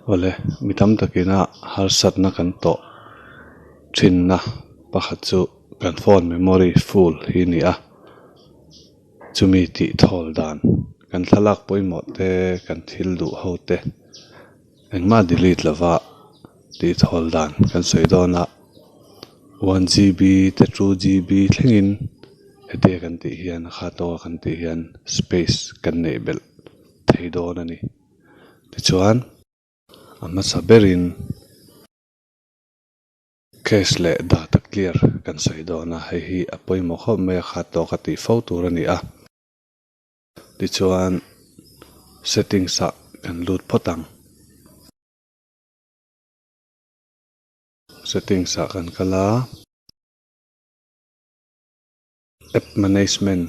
Awle, mi tam takina harsatna kan tawh thinna pakhat chu kan phone memory full hi a ni a, chumi tih thawl dan kan thlalak pawimawh te kan thil duh ho te engmah delete lova tih thawl dan kan sawi dawn a 1 gb te 2 gb thlengin hetia kan tih hian a khat tawka kan tih hian space kan neih belh thei dawn a ni tichuan a hmasa berin cache leh data clear kan sawi dawn a hei hi a pawimawh khawp mai a khat tawka tih fo tur a ni a tichuan settings ah kan lut phawt ang settings ah kan kal a app management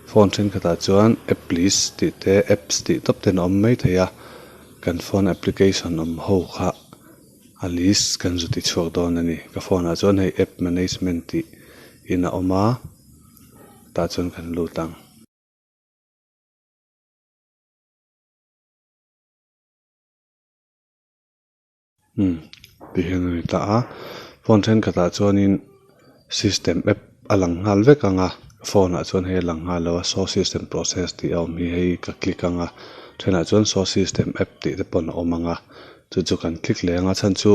phone thenkhatah chuan app list tih te apps tih tawp ten a awm mai thei a kan phone application awm ho kha a list kan zu ti chhuak dawn a ni ka phone ah chuan hei app management tih in a awm a tah chuan kan lut ang. Umm ti hian a ni ta a phone thenkhatah chuanin system app a lang nghal vek ang a phone ah chuan hei a lang nghal lo a show system process tih a awm hi hei ka click ang a thenah chuan show system app tih te pawn a awm ang a chu chu kan click leh ang a chhan chu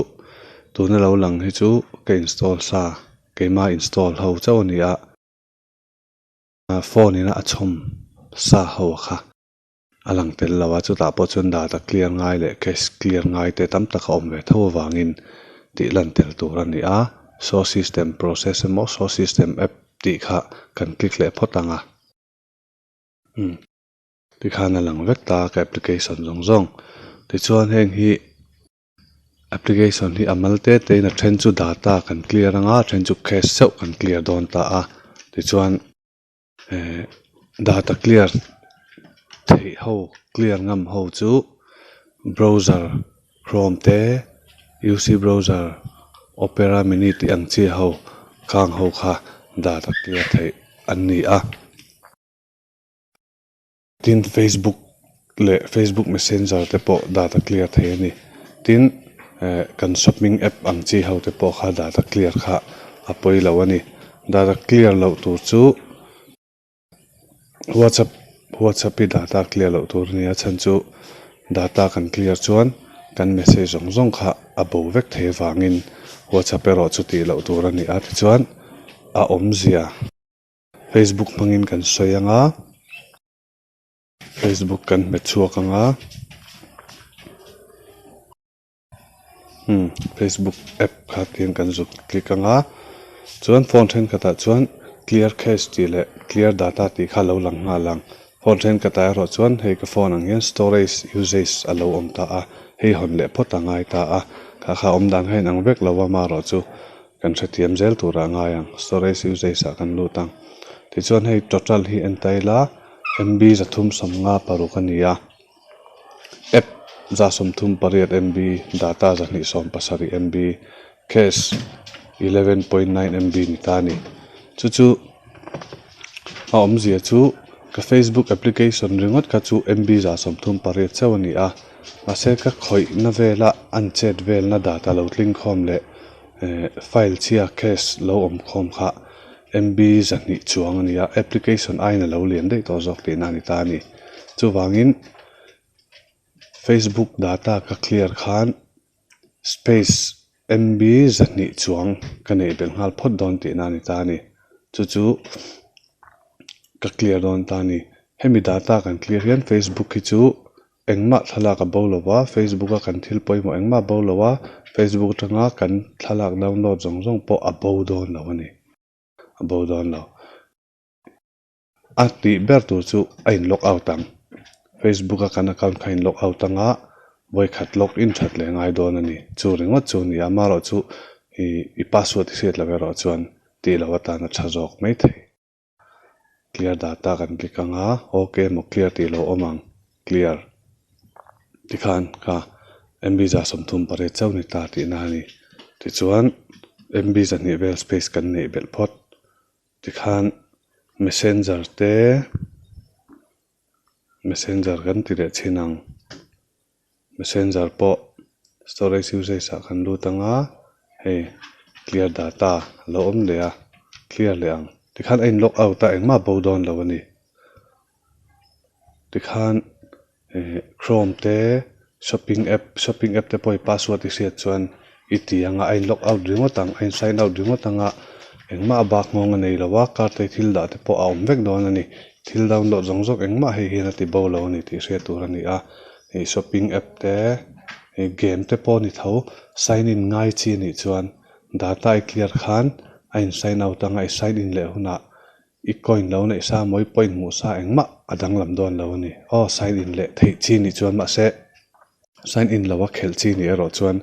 tuna lo lang hi chu ka install sa keima install ho chauh a ni a phone ina a chhawm sa ho kha. A lang tel lo a, chutah pawh chuan data clear ngai leh cache clear ngai te tam tak a awm ve tho avangin tih lan tel tur a ni a, show system process emaw show system app tih kha kan click leh phawt ang a. Umm tikhan a lang vek ta ka application zawng zawng tichuan heng hi application hi a mal te te in a then chu data kan clear ang a, a then chu cache chauh kan clear dawn ta a tichuan. Eh data clear theih ho clear ngam ho chu browser chrome te U C browser opera mini tih ang chi ho khang ho kha data clear theih an ni a. Tin Facebook leh Facebook messenger te pawh data clear thei a ni. Tin eh kan shopping app ang chi ho te pawh kha data clear kha a pawi lo a ni. Data clear loh tur chu WhatsApp WhatsApp hi data clear loh tur a ni a chhan chu data kan clear chuan kan message zawng zawng kha a bo vek thei avangin WhatsApp erawh chu tih loh tur a ni a tichuan a awmzia. Facebook hmangin kan sawi ang a, Facebook kan hmet chhuak ang a, umm Facebook app kha tiin kan zuk click ang a, chuan phone thenkhatah chuan clear cache tih leh clear data tih kha a lo lang nghal ang, phone thenkhatah erawh chuan hei ka phone ang hian storage usage a lo awm ta a, hei hawn leh phawt a ngai ta a, kha kha awm dan kha inang vek lo a marawh chu. Kan hrethiam zel turah a ngai ang, storage usage ah kan lut ang. Tichuan hei total hi en ta ila MB 356 a ni a, app 138 MB, data 270 MB, cache 11.9 MB ni ta a ni. Chu chu a awmzia chu ka facebook application ringawt kha chu MB 138 chauh a ni a, mahse ka khawihna vela an chet velna data lo tling khawm leh. Eh file chhia cache lo awm khawm kha MB 200 chuang a ni a, application aiin a lo lian daih tawh zawk tihna a ni ta a ni. Chuvangin Facebook data ka clear khan space MB 200 chuang ka neih belh nghal phawt dawn tihna a ni ta a ni. Chu chu ka clear dawn ta a ni. Hemi data kan clear hian Facebook hi chu. Engmah thlalak a bo lo va, Facebook a kan thil pawimawh engmah a bo lo a, Facebook atanga kan thlalak download zawng zawng pawh a bo dawn lo a ni, a bo dawn lo. A tih ber tur chu a in log out ang, Facebook a kan account kha a in log out ang a, vawikhat log in that leh ngai dawn a ni, chu ringawt chu a ni a, amaherawh chu ih i password i hriat loh erawh chuan tih loh atan a tha zawk maithei. Clear data kan click ang a, ok emaw clear tih lo awm ang, clear tikhan kha MB 38 chauh ni ta tihna a ni. Tichuan MB 200 vel space kan neih belh phawt tikhan messenger te messenger kan ti leh chhin ang. Messenger pawh storage usage ah kan lut anga hei clear data a lo awm leh a clear leh ang tikhan a in log out a engmah bo dawn lo a ni tikhan eh chrome te shopping app shopping app te pawh i password i hriat chuan i ti anga a in log out ringawt ang a in sign out ringawt anga engmah a bak nghawng a nei lo a card te thil dah te pawh a awm vek dawn a ni thil download zawng zawng engmah hei hian a ti bo lo a ni tih hriat tur a ni a ih shopping app te ih game te pawh a ni tho sign in ngai chi a nih chuan data i clear khan a in sign out anga i sign in leh hunah i coin lo neih sa mawi point hmuh sa engmah a danglam dawn lo a ni aw sign in leh theih chi nih chuan mahse sign in lo a khelh chi nih erawh chuan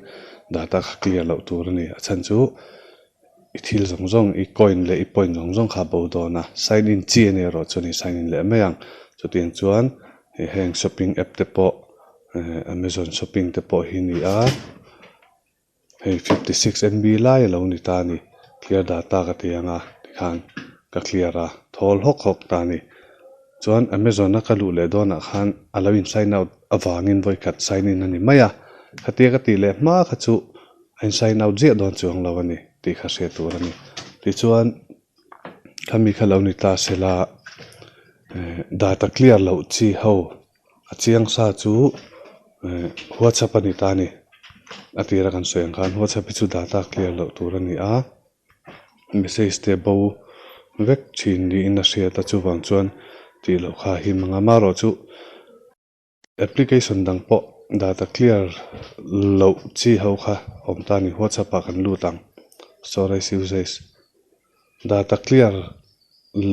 data kha clear loh tur a ni a chhan chu i thil zawng zawng i coin leh i point zawng zawng kha a bo dawn a sign in chi a nih erawh chuan i sign in leh mai ang chutiang chuan heng shopping app te pawh eh amazon shopping te pawh hi a ni a. Hei 56 MB lai a lo ni ta a ni clear data ka ti ang a tikhan ka clear a thawl hawk hawk ta a ni chuan Amazon a ka luh leh dawnah khan a lo in sign out avangin vawikhat sign in a ni mai a khatia ka tih leh hma kha chu a in sign out ziah dawn chuang lo a ni tih kha hriat tur a ni tichuan khami kha lo ni ta sela eh data clear loh chi ho. A chiang sa chu eh whatsapp a ni ta a ni a tira kan sawi ang khan whatsapp hi chu data clear loh tur a ni a message te bo vek thin niin a hriat a chuvang chuan tih loh kha a him ang a amaherawhchu application dang pawh data clear loh chi ho kha awm ta a ni whatsapp ah kan lut ang storage usage data clear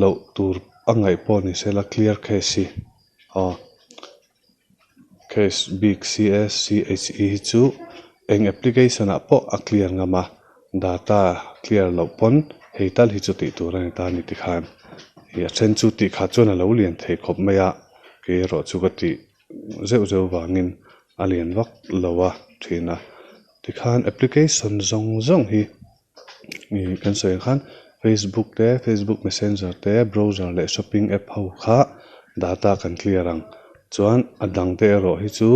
loh tur a ngaih pawh ni sela clear case hi aw case bik C S C H E hi chu eng application ah pawh a clear ngam a data clear loh pawn hei tal hi chu tih tur a ni ta a ni tikhan ih a then chu tih kha chuan a lo lian thei khawp mai a kei erawh chu ka tih zeuh zeuh vangin a lian vak lo a thin a tikhan application zawng zawng hi. Ih kan sawi ang khan facebook te facebook messenger te browser leh shopping app ho kha data kan clear ang chuan a dang te erawh hi chu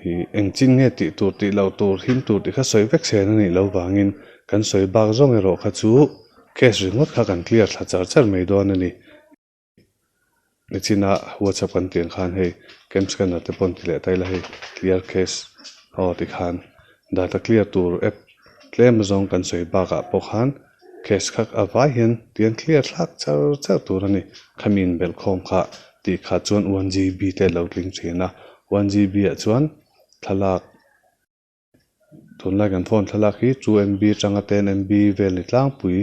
ih eng chin nge tih tur tih loh tur him tur tih kha sawi vek chhen a nih loh vangin kan sawi bak zawng erawh kha chu cash ringawt kha kan clear thla char char mai dawn a ni. Nichina whatsapp kan tih ang khan hei cam scanner te pawh an ti leh ta ila hei clear case aw tikhan data clear tur app tlem zawng kan sawi bakah pawh khan case kha a vai hian tiang clear thlak char char tur a ni khami inbelh khawm kha tih kha chuan one G B te a lo tling thin a one G B ah chuan thlalak. Tunlai kan phone thlalak hi two MB atanga ten MB vel ni tlangpui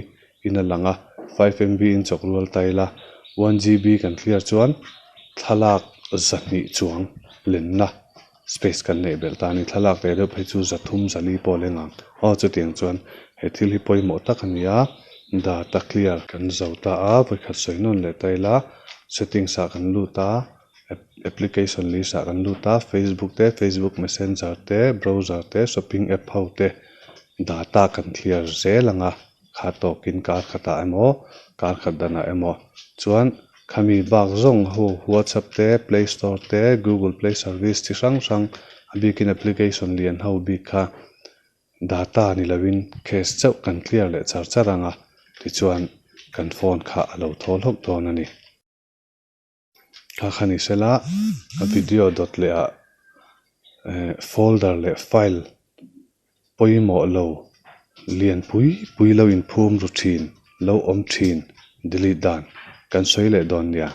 in a lang a five MB in chawk rual ta ila one GB kan clear chuan thlalak zahnih chuang lenna space kan neih belh ta a ni thlalak ve deuh phei chu zathum zali pawh a leng ang aw chutiang chuan he thil hi pawimawh tak a ni a data clear kan zo ta a vawikhat sawi nawn leh ta ila settings ah kan lut a. Application list ah kan lut a facebook te facebook messenger te browser te shopping app ho te data kan clear zel ang a kha tawkin kar khatah emaw kar khat danah emaw chuan khami bak zawng ho whatsapp te play store te google play service chi hrang hrang a bikin application lian ho bik kha data ni lovin cash chauh kan clear leh char char ang a tichuan kan phone kha a lo thawl hlawk dawn a ni. Kha kha ni sela a video dawt leh ah eh folder leh file pawimawh lo lian pui pui lo inphum ru thin lo awm thin delete dan kan sawi leh dawn nia.